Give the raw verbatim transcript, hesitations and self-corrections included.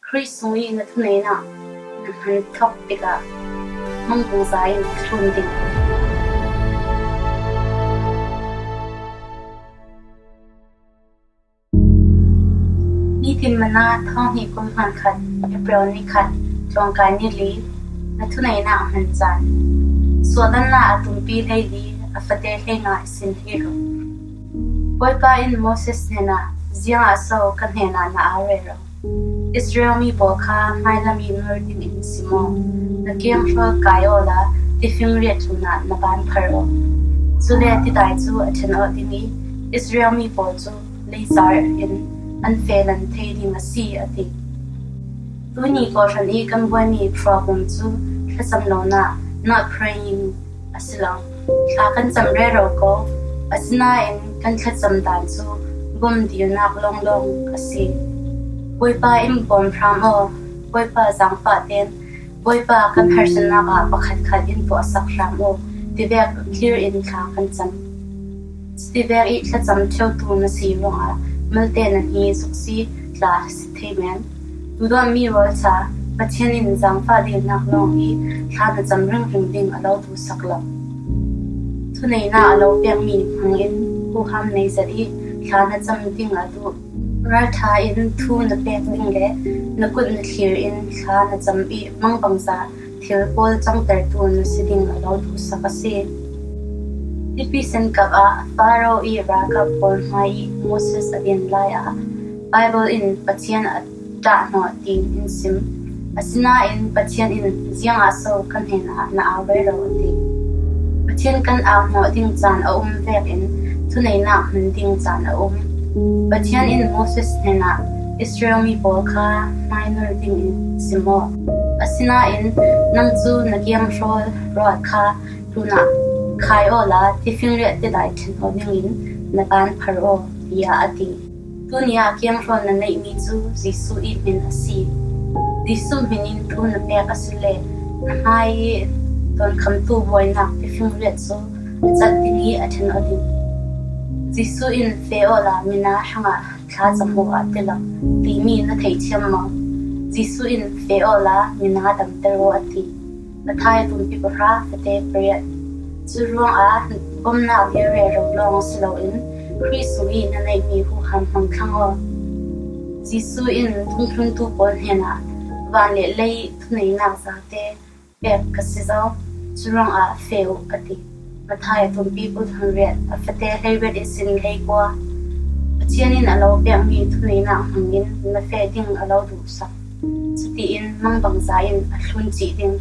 Khrih sung i na thuneina na hman thok tikah mangbangza in thlun ding. Nitin Manna, thawng hnih kum hman khat, April ni khat, tlawngkai ni li, na thuneina a hman caan. Suahdanna a tumpi hleili, a fate hleinga i sin hi ro. Bawipa in Moses hnenah, ziangah so ka hnenah na au rero? Israel mi pawl kha hmailam i nur dingin sim aw. Na kiang hrawl kai awla, tifing riat tlunah na ban phar aw. Cule tidai cu a ṭhen awh ding i, Israel mi pawl cu leizar in an felan thei ding a si, a ti. Tuni kawhhran i kan buaimi problem cu thlacam lonak, not praying, a si lo. Thla kan cam rero ko, asinain kan thlacam dan cu bawm dilnak lawnglawng a si. Bawipa in bawm hram aw, Bawipa zaangfah tein Bawipa kan harsatnak ah pakhatkhat in tuahsak hram aw, tivek thlir in thla kan cam. Cutivek i thlacam ṭheutu na si ruangah malte na hni zuk si tla si thei men. Duhdawtmi rualcha, Pathian in zaangfah dilnak lawng i thla na cam ringring ding a lo duhsak lo. Thuneina a lo pekmi hmangin huham nei zet i thla na cam ding a duh. Ralṭha in thu na pek ding le na kut na thlir in thla na cam i mangbangza thil pawl cangtertu na si ding a lo duhsak a si. Tipi senkap ah Faro i ralkap pawl hmai i Moses a din lai ah Baibal in Pathian a ṭahhnawh tiin in sim. Asinain Pathian in, ziangah so ka hnenah na au rero, a ti. Pathian kan auhnawh ding caan a um vekin thuneihnak hman ding caan a um. Pathian in Moses hnenah, Israel mi pawl kha hmainur dingin sim aw. Asinain nang cu na kiang hrawl ruat kha tlunah khai awla, tifingriat tidai ṭhen aw dingin na ban phar aw, tiah a ti. Tuni ah kianghrawl na neihmi cu Jesuh i hmin a si. Jesuh hmin in thu na pek asile na hmai i tawnkhamtu buainak tifingriat cu a cat ding i a ṭhen aw ding. Jesuh in, feh awla mina hrangah thlacam aw a ti lo, timi na theithiam maw? Jesuh in, feh awla mina damter aw, a ti. Matthai a tumpi pahra, fate pariat. Cu ruangah bawmhnak i rero lawng si loin Khrih sung i na neihmi huham hmang thlang aw. Jesuh in dungthluntu pawl hnenah, van le lei thuneihnak zate pek ka si zo, cu ruangah feh uh, a ti. Matthai a tumpi kul hmangriat, a fate hleiriat ihsin hleikua. Pathian in a lo pekmi thuneihnak hmangin na feh ding a lo duhsak. Cutiin mangbangza in a thlun cih ding.